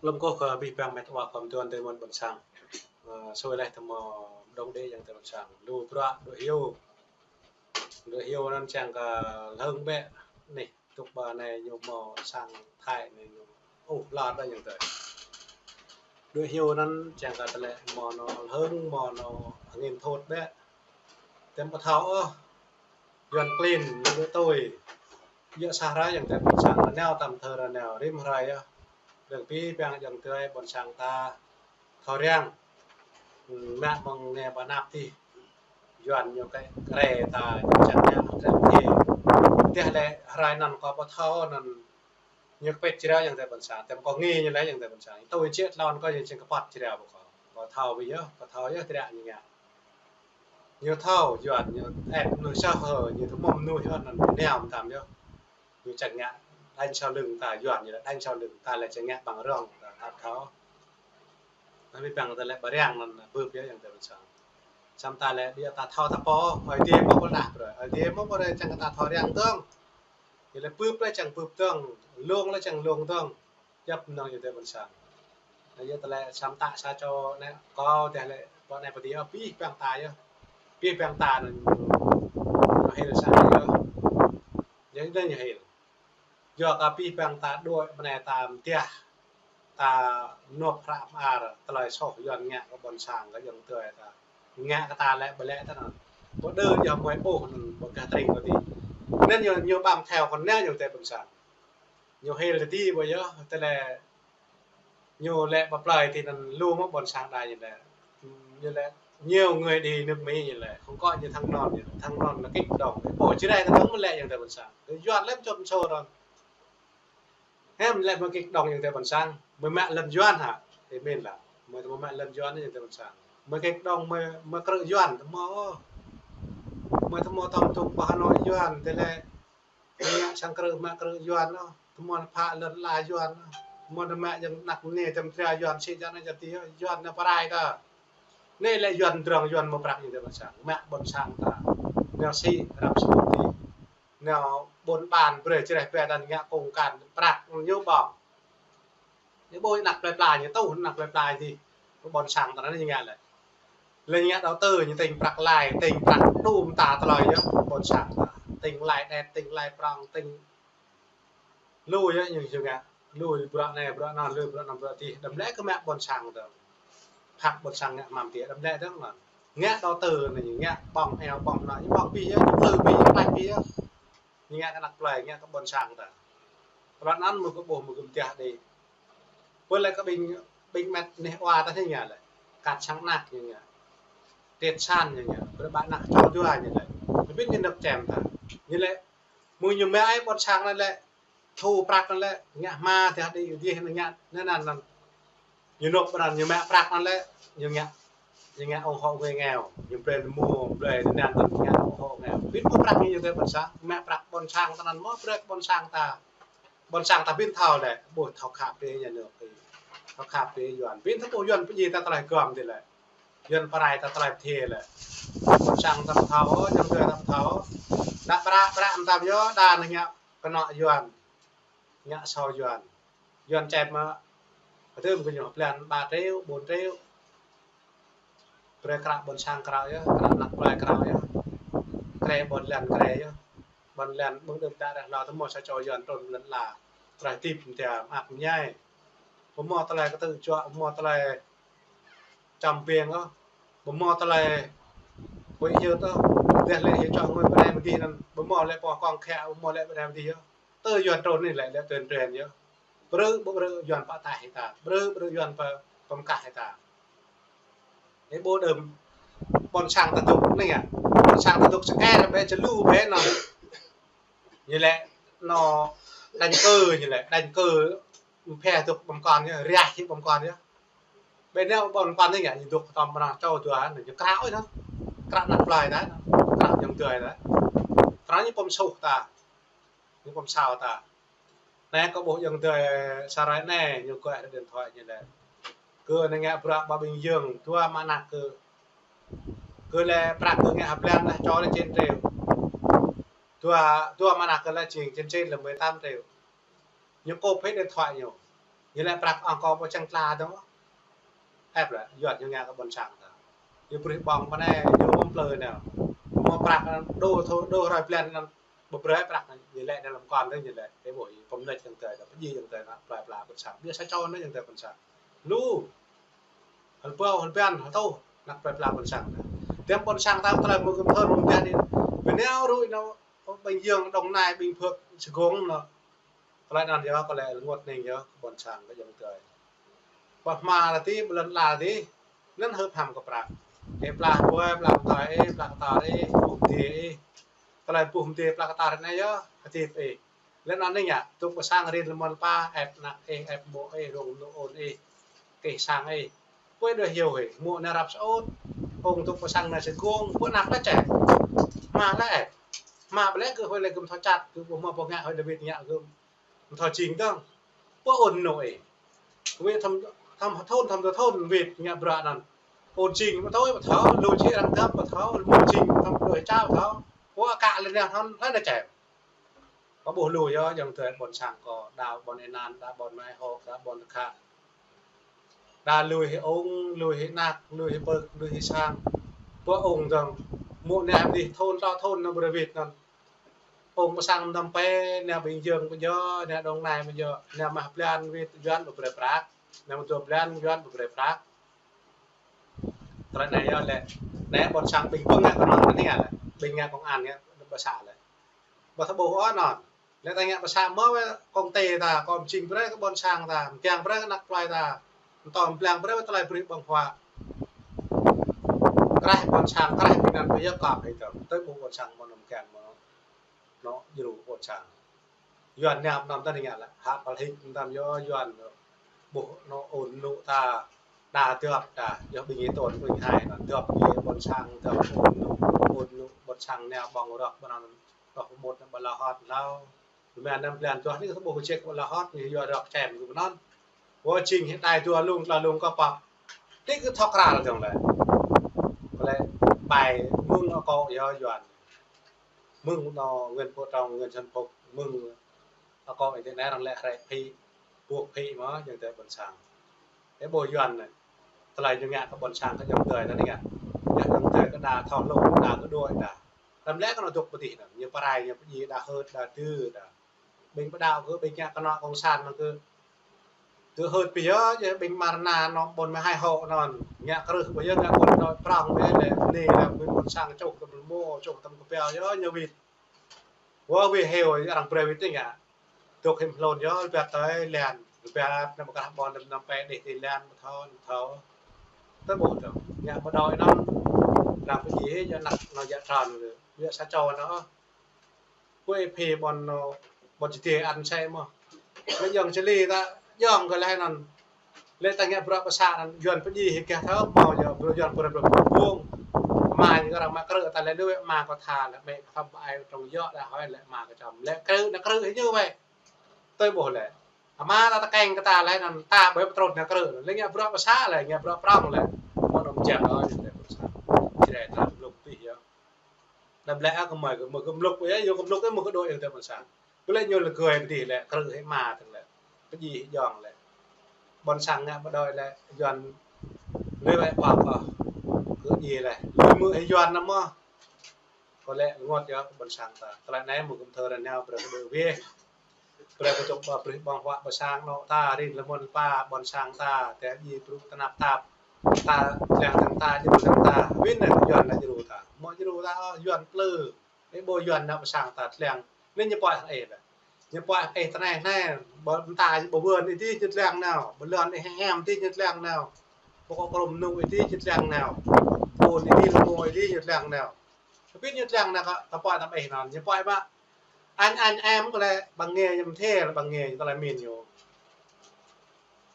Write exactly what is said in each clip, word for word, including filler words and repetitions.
Lơ̆m kâo kơ abih bang met wa kơ mơtuan tơmơ̆n ƀôn sang. Ơ, sui laih tơmơ̆ dŏng đĕ ayŏng adơi ƀôn sang. Lu bruă đuaĭ hyu. Đuaĭ hyu anŭn čang kơ lơ̆ng bĕ. Anih, tŭk ƀă anai ñu hmâo sang Thái anai ñu. Ơ, lar đa ayŏng adơi. Đuaĭ hyu anŭn čang kơ tơlơi hmâo anŏ lơ̆ng, hmâo anŏ angin thot bĕ. Tơm pơthâo ôh. Yuan klin, ñu đuaĭ tui. Yua sa hrơi ayŏng adơi ƀôn sang, rơnao tơm thơ rơnao, rĭm hrơi yơh. Lơ̆m abih bang ayŏng adơi ƀôn sang ta thâo răng. Hm, mă mơ̆ng anai ƀơi anăp adih. Yuan ñu kơ kre ta, ñu čang ñă kre tê. Tơdah lĕ hrơi anŭn kâo pơthâo anŭn ñu kơpĭt jrao ayŏng adơi ƀôn sang. Tơm kâo ngă ñu laih ayŏng adơi ƀôn sang. Tui čĕ tlôn kâo ñu čang kơpăt jrao ƀu kâo. Kâo thâo ƀu yơh, kâo thâo yơh tơdră ñu ngă. Ñu thâo, Yuan ñu ĕp mơnuih soh hơ, ñu tơmom mơnuih hơ anŭn ñu niam tam yơh. Ñu čang ngă đánh sau lưng ta, Yuan ñu lĕ đánh sau lưng ta lĕ čang ngă bằng răng ta, ta thâo. Abih bang ta lĕ ƀơi răng anŭn bưp yơh ayŏng adơi ƀôn sang. Samơ̆ ta lĕ ƀiă ta thâo ta pô, Ơi Adai mơ̆ pơdah brơi. Ơi Adai mơ̆ pơdah čang ta thâo răng dơ̆ng. Ñu lĕ bưp lĕ čang bưp dơ̆ng, lông lĕ čang lông dơ̆ng. Djŏp mơnơ̆ng ayŏng adơi ƀôn sang. Anai yơh tơlơi samơ̆ ta sa čô anai kâo tơlơi ƀơi anai pơdih abih bang ta yơh. Abih bang ta anŭn ñu hil sa yơh. Yơh anŭn ñu hil. Yua kơ abih bang ta đuaĭ ƀơi anai ta mơtiah. Ta nộp hră mơar tơlơi soh Yuan ngă kơ ƀôn sang kơ ayŏng adơi ta. Ngă kơ ta lĕ ƀơi lĕ ta anŭn. Pơđơ yơh mơi ƀuh anŭn ƀơi gah tring kơ ti. Anŭn ñu, ñu ƀăm theo kơ anai ayŏng adơi ƀôn sang. Ñu hil tơdơi ƀơi yơh, tơlơi ñu lĕ pơplơi ti anŭn lu mơ̆ ƀôn sang đa ñu lĕ. Ñu lĕ nhiều người đi nước Mỹ ñu lĕ. Không có ñu thăng non ñu lĕ. Thăng non lĕ kích động. Ƀu či rai ta dŏng mơ̆ lĕ ayŏng adơi ƀôn sang. Yuan lĕ mơčot mơsô ron. Hĕm lĕ mơ̆ kích động ayŏng adơi ƀôn sang. Mơi mă lŏn Yuan hă. Ơ mĭn lah. Mơi tơmơ̆ mă lŏn Yuan ayŏng adơi ƀôn sang. Mơi kích động mơi, mơi krư̆ Yuan tơmơ̆. Mơi tơmơ̆ tơm tŭk pơ Hà Nội Yuan tơlơi Mă sang krư̆, mă krư̆ Yuan ôh. Tơmơ̆ pha lŏn ala Yuan ôh. Tơmơ̆ mă ayŏng anăk anai tơm tria Yuan sĭ jăn anai jăn ti ôh. Yuan anai pơrai ta. Anai lĕ Yuan drŏng Yuan mơ̆ prăk ñu tơm ƀôn sang. Mă ƀôn sang ta. Nao sĭ răm sĭ ti. Nao ƀôn ƀan brơi čreh pia dan ngă kông kan prăk ñu ƀơ̆ng. Ñu ƀuh anăk plơi pla ñu tuh, anăk plơi pla ñu dih. Ƀôn sang ta anai ñu ngă lĕ. Lĕ ñu ngă đầu tư, ñu tĭng prăk lai, tĭng prăk đŭm ta tơlơi yơh, ƀôn sang ta. Tĭng lai đet, tĭng lai prŏng, tĭng lu yơh ñu, ñu ngă. Lu bruă anai, bruă anŭn, lu bruă anŭn, bruă adih. Đăm lĕ kơ mă ƀôn sang ta. Phak ƀôn sang ngă mơ̆m tiĕ, đăm lĕ dơ̆ng anŭn. Ngă đầu tư anai ñu ngă ƀơ̆ng eo, ƀơ̆ng anai, ñu ƀơ̆ng pih yơh, ñu plư pih, ñu klač pih yơh. Ñu ngă kơ anăk plơi, ngă kơ ƀôn sang ta. Tơlơi anŭn mơ̆ kơ ƀuh mơ̆ kơ mơtiah đĭ. Pơ lĕ kơ ƀing, ƀing met neh wa ta ñu ngă lĕ. Kat sang anăk ñu ngă. Triệt sản ñu ngă. Brơi ƀă anăk čô dua ñu lĕ. Ƀing ñu năp čem ta. Ñu lĕ. Mơ̆ ñu mă ai ƀôn sang anai lĕ. Thu prăk anŭn lĕ, ngă hma tơdah đĭ dih anŭn ngă, anŭn anŭn anŭn. Ñu nộp anŭn, ñu mă prăk anŭn lĕ, ñu ngă, ñu ngă ủng hộ người nghèo, ñu brơi mua, brơi anŭn anŭn ngă ủng hộ nghèo. Ƀing mơ̆ prăk ñu tơ ƀôn sang, mă prăk ƀôn sang ta anŭn mơ̆ brơi ƀôn sang ta. Ƀôn sang ta ƀing thâo lĕ, ƀuh thâo khăp đĭ nhà nước, thâo khăp đĭ Yuan. Ƀing thâo ƀuh Yuan pơjing ta tơlơi gơ̆m đĭ lĕ. Yuan pơrai ta tơlơi pơthâo lĕ. Ƀôn sang ta pơthâo, ñu tơ ta pơthâo. Đa prăk, prăk ta yơh, đa anŭn ngă kơnŏ Yuan. Ngă sâu Yuan. Yuan čem mă. Kơdơ̆m kơ ñu blan ba triệu, bốn triệu. Brơi krao ƀôn sang krao yơh, krao anăk plơi krao yơh. Krê ƀôn lan krê yơh. Ƀôn lan ƀơ̆ng đưm đă reh lo tơmơ̆ sa čô Yuan trŭn lŏn ala. Krao tip mơ̆ tia mă ăp mơñai. Ƀu hmâo tơlơi kơtư̆ juă, ƀu hmâo tơlơi čăm ƀiêng ôh. Ƀu hmâo tơlơi huĭ hyưt ôh. Tơdah lĕ hyu čŏng mơi pơrai mơ̆ dih anŭn. Ƀu hmâo lĕ pô kông khă, ƀu hmâo lĕ pơrai mơ̆ dih ôh. Tơ Yuan trŭn anai lĕ, lĕ tuyên truyền yơh. Brơi, ƀu brơi Yuan pơtă hĭ ta. Brơi, brơi Yuan pơ, pơmkah hĭ ta. Ơ ƀu đưm. Ƀôn sang ta dŏ anai ngă. Ƀôn sang ta dŏ sơkĕr bĕ, čơlu bĕ anŭn. Ñu lĕ, anŏ, đánh cờ ñu lĕ, đánh cờ. Phe dŏ ƀơ̆ng kon yơh, riah hĭ ƀơ̆ng kon yơh. Ƀơi anai ƀơ̆ng kon anai ngă, ñu dŏ tơm pơnah čô dua, ñu krao ôh anŭn. Krao anăk plơi ta, krao ayŏng adơi ta. Krao ñu pơm suh ta. Ñu pơm sao ta. Anai kơ ƀuh ayŏng adơi sa hrơi anai, ñu gọi điện thoại ñu lĕ. Kơ anai ngă bruă ƀă ƀing yơ̆ng, dua mă anăk kơ. Kơ lĕ prăk kơ ngă ha blan anai čô lĕ chín triệu. Dua, dua mă anăk kơ lĕ jing chín chín là mười tám triệu. Ñu kôp hĭ điện thoại ñu. Ñu lĕ prăk ong kơ pô čang tla dơ̆ng. Ĕp lĕ, Yuan ñu ngă kơ ƀôn sang ta. Ñu brơi ƀơ̆ng pơ anai, ñu mơ̆ng plơi anai. Mơ̆ng prăk anŭn, đô thô, đô hrơi blan anŭn, ƀu brơi prăk anŭn, ñu lĕ anŭn lăm kon tơ ñu lĕ. Ê ƀuh, pơmlĕč ayŏng adơi, pơjing ayŏng adơi, ană plơi pla ƀôn sang. Biă sa čô anŭn ayŏng adơi ƀôn sang. Lu, hơbâo, hơbăn, hơtuh, ană plơi pla ƀôn sang ta. Tơm ƀôn sang ta, tơlơi mơ̆ng gơ̆m thơr, mơ̆ng biă anai. Bơnai rui anŭn, ƀing Yơng, Đồng Nai, ƀing Phước, Sài Gòn anŭn. Tơlơi anŭn yơh, tơlơi rơngot anai yơh, kơ ƀôn sang kơ ayŏng adơi. Pơ hma ta tih, ƀơi lŏn ala tih, anŭn hơ̆p hăm kơ prăk. Ê pla ƀuai, pla kơtoi, ê pla kơtoi, ê pŭ mơdê, ê. Tơlơi pŭ mơdê, pla kơtoi anai yơh, hơdip ê. Lĕ anŭn anai ngă, tŭk pơ sang rin lơmon pa, ĕp ană ê, ĕp mŏ ê, rông mơnŭ ôn ê, kơ sang ê. Pô đuaĭ hyu ê, mŏ anai răp sơut, ong tŭk pơ sang anai Sài Gòn, pô ană lĕ čĕ. Hma lĕ ĕp. Hma ƀu lĕ kơ hơi lĕ gơ̆m thâo čăt, kơ ƀu hmâo pô ngă hơi lĕ wĭt ngă gơ̆m. Mơ̆ thâo jing dơ̆ng. Pô ôn mơnŭ ê. Wĭt thăm, thăm thôn, thăm thôn, wĭt ngă bruă anŭn. Ôn jing, ƀu thâo, ƀu thâo, lu čih arăng dăp, ƀu thâo, lu jing, thăm lu čao, ƀu thâo. Pô akă lĕ anai thăm, lĕ anai čem. Kơ ƀuh lu yơh, ayŏng adơi ƀôn sang kơ, đa ƀôn Ê Nan, đa ƀôn Mai Hô, đa ƀôn Tơkhă. Đa lui hĭ ung, lui hĭ ană, lui hĭ pơk, lui hĭ sang. Pô ung dơ̆ng, mŏ anai dih thôn, tơ thôn anŭn ƀu rơwĭt anŭn. Ung pơ sang Nơm Pê, anai Bình Dương ƀu djơ̆, anai Đồng Nai ƀu djơ̆, anai mah blan wĭt Yuan ƀu brơi prăk, anai mơ̆ dua blan Yuan ƀu brơi prăk. Tơlơi anai yơh lĕ, anai ƀôn sang ƀing pơng ngă kơnong anai lĕ, ƀing ngă công an ngă ƀă să lĕ. Ƀu thâo ƀuh ôh anŭn. Lĕ ta ngă pơsă mơ̆ wĕ kông tê ta, kông jing brơi kơ ƀôn sang ta, mơkiăng brơi kơ ană plơi ta, mơtô mơblang brơi wĕ tơlơi brơi ƀơ̆ng huă. Kraih ƀôn sang, kraih Việt Nam ta yơh kơp hĭ tơm, tơl ƀuh ƀôn sang mơ̆ anŭn mơkiăng mơ̆ anŭn djru ƀôn sang. Yuan anai anŭn ta ngă lĕ, hă pơlhĭk anŭn yơh Yuan ƀuh anŭn ôn mơnŭ ta, đa djŏp ta, yơh ƀing ih tơl ƀing hai anŭn djŏp ƀing ƀôn sang, djŏp ôn mơnŭ, ôn mơnŭ ƀôn sang anai ƀơ̆ng rơ̆k ƀơ̆ng anŭn. Rơ̆k ƀơ̆ng anŭn ƀu lŏ hŏt hlâo. Mơ̆ anăm blan tuah anai kơ ƀuh kơ čĕk ƀu lŏ hŏt, ñu yua rơ̆k čem kơ anŭn. Wơ jing hĭ đai dua lung, tơlơi lung kơ pap. Anai kơ thŏk kral dơ̆ng lĕ. Kơ lĕ ƀai mơ̆ng akŏ yơh Yuan. Mơ̆ng anŭn Nguyễn Phú Trọng, Nguyễn Xuân Phúc, mơ̆ng akŏ ih tơ anai arăng lĕ hrĕ phĭ, ƀuh phĭ mơ̆, ayŏng adơi ƀôn sang. Ê ƀuh Yuan anai. Tơlơi ñu ngă kơ ƀôn sang kơ ayŏng adơi anai ngă. Ngă ayŏng adơi kơ đa thâo hlŭn, đa kơ đuaĭ đa. Tơm lĕ kơ anŭn dŏ pơ dih anŭn, ñu pơrai, ñu pơdjai đa hơ̆t, đa tơ̆, đa. Ƀing pơđao kơ, ƀing ngă kơnŏ cộng sản anŭn kơ. Tơ̆ hơ̆t pioh yơh, ƀing Mrna anŭn ƀôn mơhai hŏ anŭn. Ngă krưh pioh yơh, ngă kơ đuaĭ prŏng pioh lĕ, anai lĕ ƀing ƀôn sang čuh tơm rơmô, čuh tơm kơpiao yơh, ñu wĭt. Wơ wĭt hyu, arăng brơi wĭt tơ ngă. Dŏ hĭm hlŭn yơh, rơbat tơi lan, rơbat anăm kơ ƀôn anăm pĕ đih tơi lan, ƀu thâo, ƀu thâo. Tơl ƀuh tơ̆, ngă ƀu đuaĭ anŭn, arăng pơdjai hĭ, yơh ană, anŭn yă trăn, yă sa čô anŭn. Kơ ih phi ƀôn anŭn, ƀôn čơdê ăn sĕ mơ̆. Lĕ ayŏng Čơlê ta, ayŏng kơ lĕ anŭn. Lĕ ta ngă bruă pơsă anŭn, Yuan pơdjai hĭ kơ thâo, hmâo yơh, bruă Yuan bruă bruă bruă bông. Ama ñu kơ arăng mă krư̆ ta lĕ lu, ama kơ tha lĕ, mĕ kơ thâo ƀai trong yơh đa hơi lĕ ama kơ čăm. Lĕ krư̆, ană krư̆ hĭ ñu wĕ. Tơl ƀuh lĕ. Ama ta tơkeng kơ ta lĕ anŭn, ta ƀơi pơtrut ană krư̆. Lĕ ngă bruă pơsă lĕ, ngă bruă prŏng lĕ. Mơ̆ anŭn jang ơi, ñu lĕ pơsă. Čơdai ta mluk tih yơh. Đăm lĕ kơ mơi, kơ mơi kơ mluk yơh, yơh kơ mluk yơh, mơi kơ đuaĭ yơh tơ ƀôn sang. Kơ lĕ ñu lĕ gơi pơdih lĕ, krư̆ hĭ ama tơ̆ng lĕ. Pơdjai hĭ ayŏng lĕ. Ƀôn sang ngă ƀu đuaĭ lĕ, Yuan lĕ wĕ pap ôh. Kơ djai lĕ. Lui mơ̆ hĭ Yuan anŭn mơ̆. Kơ lĕ rơngot yơh kơ ƀôn sang ta. Tơlơi anai mơ̆ gơ̆m thơ rơngiao brơi kơ đuaĭ wĕ. Brơi kơ tŭk ƀă brơi ƀơ̆ng huă ƀơ sang anŏ ta rin lơmon pa ƀôn sang ta. Tơl djai brŭ tơnap tap. Ta tlang tơ̆ng ta, djru tơ̆ng ta. Wĭt anai Yuan anŭn djru ta. Mơ̆ djru ta, ơ, Yuan plư. Ê ƀuh Yuan anŭn ƀơ sang ta tlang. Anai ñu pơhiăp ih lĕ. Ñu pơhiăp ih tơnai anai. Ƀơ ta ƀơ wơ̆n ih dih ñu tlang nao. Ƀơ lŏn ih hiam dih ñu tlang nao. Ƀơ kơ krŭm mơnŭ ih dih ñu tlang nao. Ƀôn ih dih lơmô ih dih ñu tlang nao. Tơpĭt ñu tlang nao kơ, ta pơhiăp tơm ih anŭn. Ñu pơhiăp ƀă. Anh, anh em kơ lĕ ƀăng ngê ñu mơthê lĕ ƀăng ngê ñu tơlơi min ñu.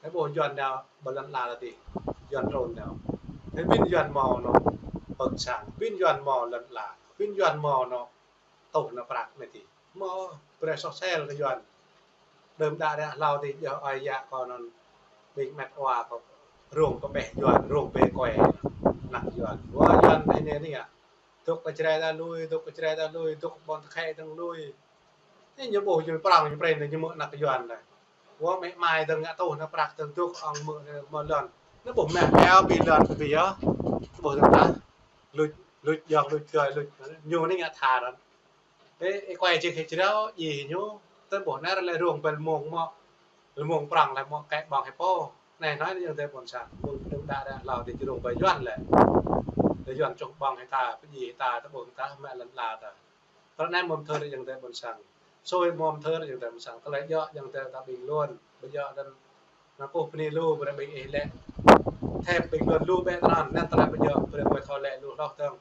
Ê ƀuh Yuan nao ƀơi lŏn ala tih. Yuan trŭn nao. Ê ƀing Yuan hmâo anŭn pơ̆k sang. Ƀing Yuan hmâo lŏn ala. Ƀing Yuan hmâo anŭn tuh anŭn prăk anai tih. Hmâo brơi soh sel kơ Yuan. Đơm đă ră hlâo tih yơh ơi yă kơ anŭn ƀing met wa kơ rông kơ ƀĕ Yuan, rông bê kue anŭn. Ană Yuan. Wơ Yuan anai anai anai ngă. Dŏ kơ Jrai ta lui, dŏ kơ Jrai ta lui, dŏ kơ ƀôn tơkhĕ tơ̆ng lui. Anai ñu ƀuh ñu prŏng ñu brơi anai ñu mơ̆ ană Yuan anai. Wơ̆t mĕ mai dơ̆ng ngă tuh nă prăk dơ̆ng dŏ ŏng mơ̆ mơ̆ lŏn. Nă ƀuh mĕ meo ƀing lŏn ƀing yơh. Ƀuh dơ̆ng tah. Luč, luč yŏng, luč kơi, luč. Ñu anai ngă tha rŏn. Ê, ê, kuai čih hĭ črâo, djai hĭ ñu. Tơl ƀuh nă ră lĕ rông ƀơi lmông mơ̆. Lmông prŏng lĕ mơ̆ kĕ ƀơ̆ng hĭ pô. Anai, anai yŏng tơi ƀôn sang. Ƀôn pơdơ̆ng đa đa hlâo dih črông ƀơi Yuan lĕ. Lĕ Yuan čŏng ƀơ̆ng hĭ ta, pơdjai hĭ ta, tơƀơ̆ng ta, mĕ lŏn la ta. Tơl anai mơ̆ thơ yŏng tơi ƀôn sang. Sui mơ̆ thơ yŏng tơi ƀôn sang. Tơlơi djŏ yŏng tơi ta ƀing lŏn. Ƀu djŏ dơ̆ng. Nă kơkuh bơni lu, brơi ƀing ih lĕ. Thêm ƀing lŏn lu ƀĕ tơnăn, anŭn tơlơi ƀu djŏ, brơi ƀơi thâo lĕ lu hloh dơ̆ng.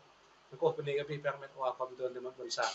Nă kơkuh bơni kơ abih bang met wa khŏm tuan tơmĕt ƀôn sang.